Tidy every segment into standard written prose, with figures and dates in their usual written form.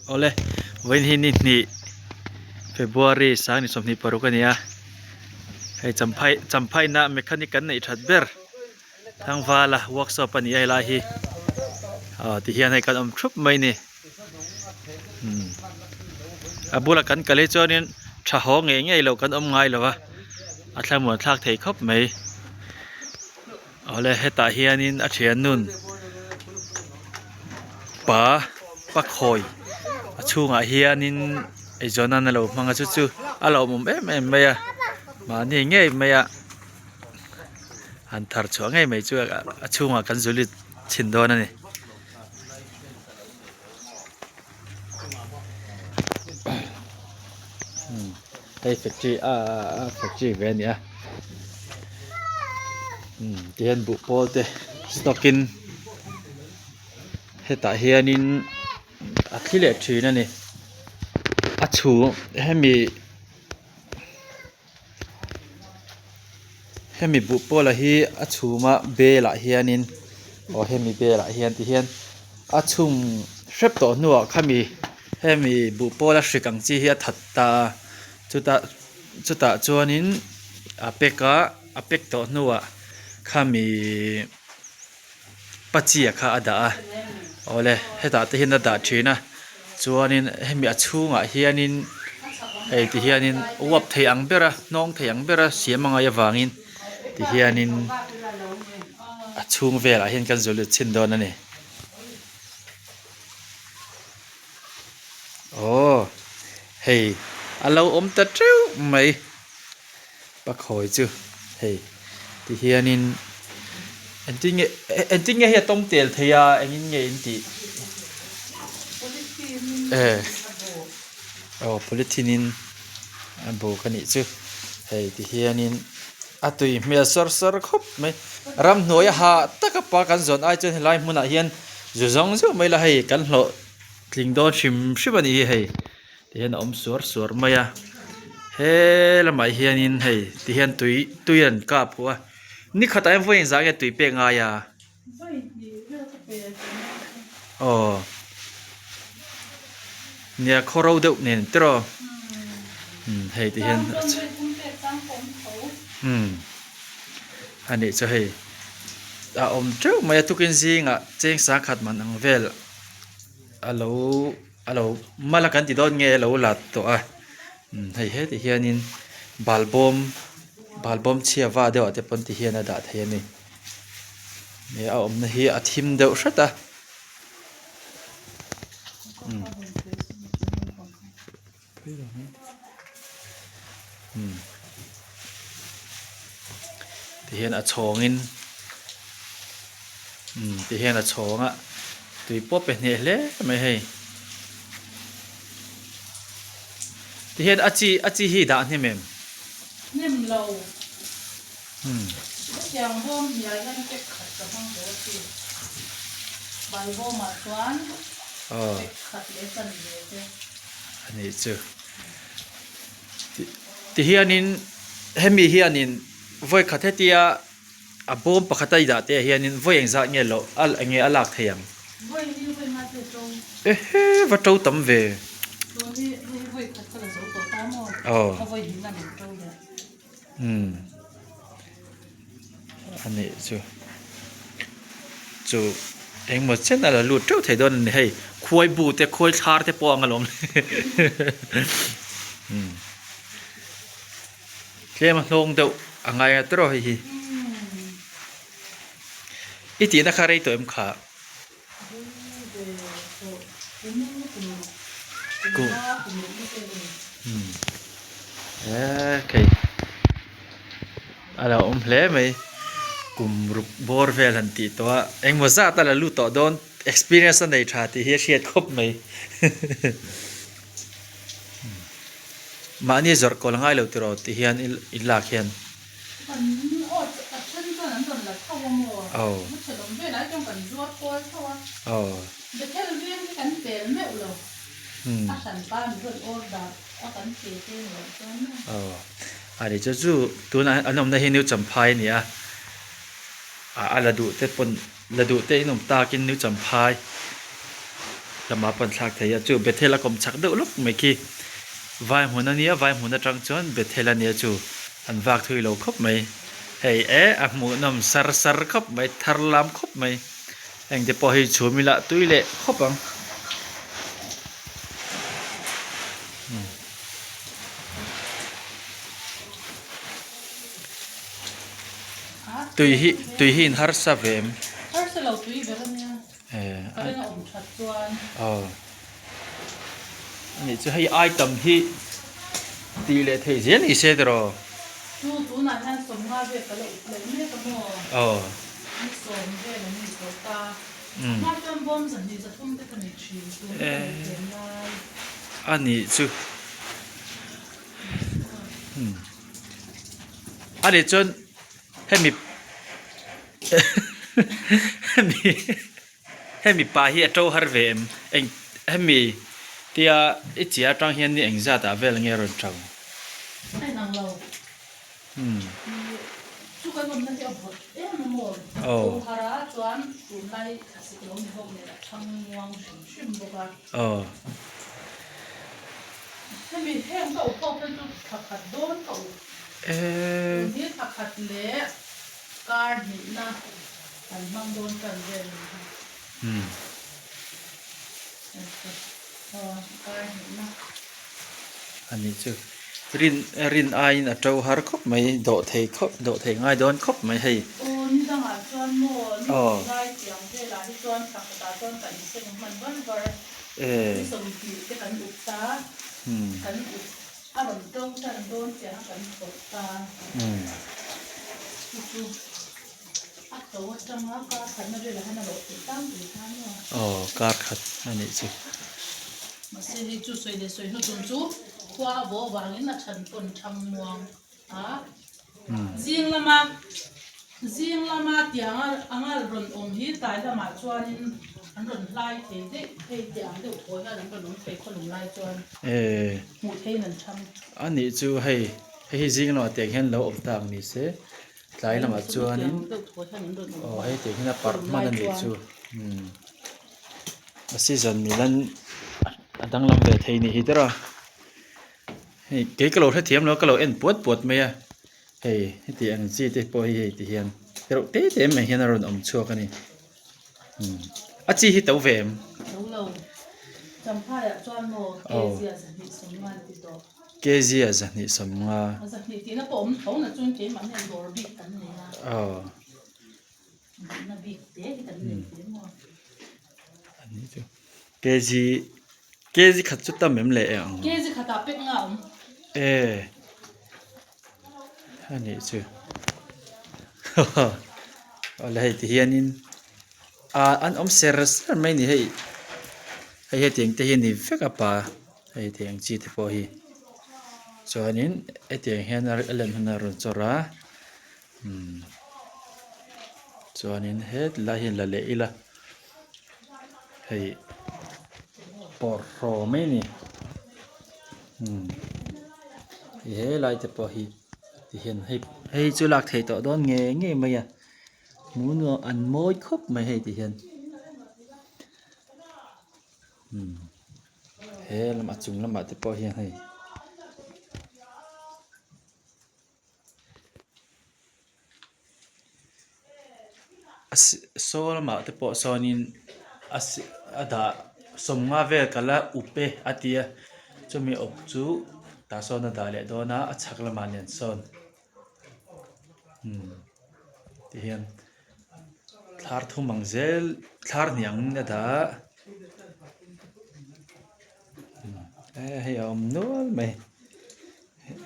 Awle, vawiin hi ni hnih February sang ni 26 a ni a, hei champhai champhaina mechanic kan neih that ber Thangvala workshop a ni a helai hi aw tihian hei kan awm thup mai a ni umm a bulah kan kal hi chuanin tha haw ngei ngei loh kan awm ngai lo va a thlamuan thlak thei khawp mai. Awle hetah hianin a thian nun pa pa khawi a chhungah hianin eizawn nan alo hmang a chu chu a lawmawm em em mai a mahni ngei mai a han thar chhuah ngei mai chu a chhungah kan zu lut chhin dawn a ni. Hei factory aaa factory ve a ni a umm tihian buh pawl te stock in hetah hianin a thli leh thin a ni a chhung hemi Hemi buh pawla hi a chhuma bel ah hianin aw hemi bel ah hian ti hian a chhum hrep tawh hnuah khami hemi buh pawla hrik ang chi hi a that ta a chutah chutah chuanin a pack a a pack tawh hnuah khami pachia kha a dah a awle hetah te hian a dah thin a chuanin hemi a chhungah hianin hei ti hianin uap thei ang ber a hnawng thei ang ber a siam a ngaih avangin ti hianin a chhung velah hian kan zawlh chhin dawn a ni aw hei a lo awm ta teuh mai. Pakhawi chu hei ti hianin engtin nge engtin nge hei a tawng tel thei a engin nge in tih eh aw polythene in a buk a nih chu hei ti hianin a tui hmel sawr sawr khawp mai ramhnuai a hah taka pa kan zawn ai chuan helai hmunah hian zu zawng zeuh mai la hei kan hlawh tling dawn hrim hrim a nih hi hei. Ti hian a awm suar suar mai a he lamah hianin hei ti hian tui tui an kap huh a ni khatah hian vawi engzah nge tui pek ngai a aw nia khaw ro deuh nen tiraw umm hei ti hian umm a nih chu hei a awm teuh mai a tukin zingah cheng sangkhat man ang vel a lo. A lo mal a kan ti dawn nge a lo la tawh a umm hei hetah hianin balbawm balbawm chhia va deuh ah te pawn ti hian a dah thei a ni ih a awmna hi a thim deuh hret a umm umm ti hian a chhawngin umm ti hian a chhawng a tui pawh pe hneh hle mai hei ti hian a chi a chi hi dah hnem em hnem lo umm hetiang bawm hnial hian pack khat ka hmang tur a chi bal bawmah chuan pack khat leh chan ve te. A nih chu. Ti hianin hemi hianin vawi khat hetia a bawm pakhat a i dah te ah hianin vawi engzah nge loh a enge a lak thei ang? Ehe va to tam ve. Aw. Umm a nih chu chu engmaw chen a la lut teuh thei dawn a ni hei khuai bu te khuai thlar te pawh ang alawm umm tlem a hnawng deuh a ngai a tiraw hei hi i tihna kha rei tawh em kha. A lo awm hle mai kum ruk bawr vel han tih tawh a engmaw zat a la lut tawh dawn experience a nei tha tih hi a hriat khawp mai mahni zawrh kawl a ngai lo tiraw tih hian i lak hian. Kan aw a then chuan an rawn la tho a maw? Aw. Mu thenawm velah hi chuan kan zuar kual tho a. Aw. Bethel veng hi kan pel meuh lo. Hmm. A hran pa mi rawn order a kan pe te ni loh chuan maw? Aw. A ni chu chu tuna an awmna hi New Champhai a ni a. A la duh te pawn la duh te in awm takin New Champhai. lamah a pan thlak thei a chu Bethel a kawm chak deuh lawk mai khi vai hmun a nia vai hmun atang chuan Bethel a nia chu an vak thui lo khawp mai hei e a hmuhnawm sar sar khawp mai thar lam khawp mai heng te pawh hi chhum ila tui leh khawp ang. Tui hi tui hi in harsa ve em? Harsa lo tui ber a nia. Ka ring a awm that chuan. Aw. Anih chu hei item hi tih leh theih zel ni se tiraw? Chu tunah hian sawmnga vel ka la up leh mek a maw? Aw. Ni sawm vel an ni tawh ta. Hma chuan bawm zahnih zathum te ka nei thin tun ka nei tlem lai. Anih chu. Anih chuan hemi hemi hemi pa hi a to har ve em eng hemi tia i chi atang hian ni engzat ah vel nge a rawn tang. A inang lo. Chu kan awmna hi a vawt em a maw? To har a chuan tunlai thlasik lo ni bawk nen a thang muang hrim hrim bawk a. Hemi heng ka up ho phei chu thla khat dawn ka up. Tun hi thla khat leh kar hnihna kan hmang dawn tan vel ni hi. Aw kar hnihna. A nih chu rin rin aiin a to har khawp mai dawh thei khawp dawh thei ngai dawn khawp mai hei. Aw ni dangah chuan maw ni hnih lai tiang velah hi chuan thla khatah chuan kan seng hman var var. Ni 20 te kan up ta, kan up a rawn to tan dawn chiah a kan phawrh ta. Chu chu a to atanga kar khatna velah hian a lawh theih tlangpui kha ania. Aw kar khat a nih chu. Mahse hei chu sawi leh sawi hnu tum chu khua a vaw avangin a chhan pawn thang muang a. Zing lama zing lama tiang anga rawn awm hi tlai lamah chuanin an rawn hlai thei daih hei tiang deuh thaw hian an rawn awm thei khawlum lai chuan hmuh theiin an chhang. A nih chu hei hei hi zing lamah tiang hian lo awm ta ang ni se tlai lamah chuanin aw hei tiang hian a parh hman a nih chu a season milan a danglam ve thei ni hi der a. Hei kei ka lo hrethiam lo ka lo en puat puat mai a hei heti ang chi te pawh hi hei ti hian tereuh te te mai hian a rawn awm chhuak a ni umm a chi hi to ve em? To lo champhaiah chuan maw kg a zahnih sawmnga an ti tawh. Kg a zahnih sawmnga. A zahnih tihna pawh awm tho na chuan keimah hian dawr bik kan nei a. Aw. Duhna bik te hi kan nei ve maw. A ni chu kg kg khat chu tam em le ang. Kg khatah pek nga awm. E a nih chu awle hei ti hianin ah an awm ser ser mai ni hei hei hetiang te hi a ni vek a pa hei tiang chi te pawh hi chuanin hetiang hian a len hun a rawn chawrh a. Umm chuanin hetlai hi la leh ila hei bawrhhlawh mai a ni umm helai te pawh hi tihian hei hei chu lak theih tawh dawn ngei ngei mai a hmuh nuam an mawi khawp mai hei tihian umm he lam a chung lamah te pawh hian hei. Saw lamah te pawh sawnin a a dah sawmnga vel ka la up e a ti a chumi awp chu tah sawn a dah leh dawn a a chhak lamah nen sawn umm tihian thlar thum ang zel thlar hnih angin a dah a hei a awm nual mai.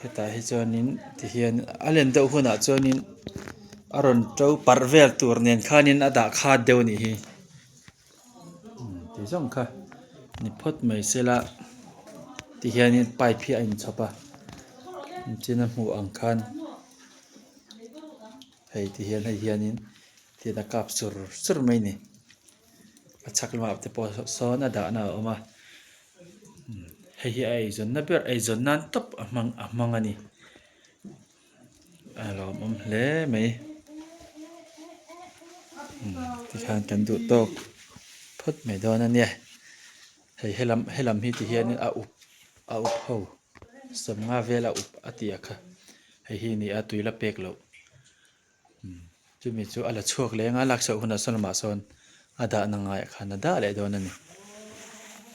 Hetah hi chuanin tihian a len deuh hunah chuanin a rawn to parh vel tur nen khanin a dah khat deuh a nih hi ti zawng kha ni phawt mai sela tihianin pipe hi a inchhawp a engtin a hmuh ang khan hei tihian hei hianin thil a kap sur sur mai a ni a chhak lamah te pawh sawn a dahna a awm a. Hei hi a eizawnna ber eizawn nan tawp a hmang a hmang a ni a lawmawm hle mai tikhan kan duh tawk phawt mai dawn a nia. Hei helam helam hi ti hianin a up a up ho 50 vel a up a tih a kha hei hi ni a tui la pek loh umm chumi chu a la chhuak leng a lak chhoh hunah sawn lamah sawn a dahna ngaiah khan a dah leh dawn a ni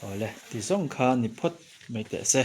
awle ti zawng kha ni phawt mai teh se.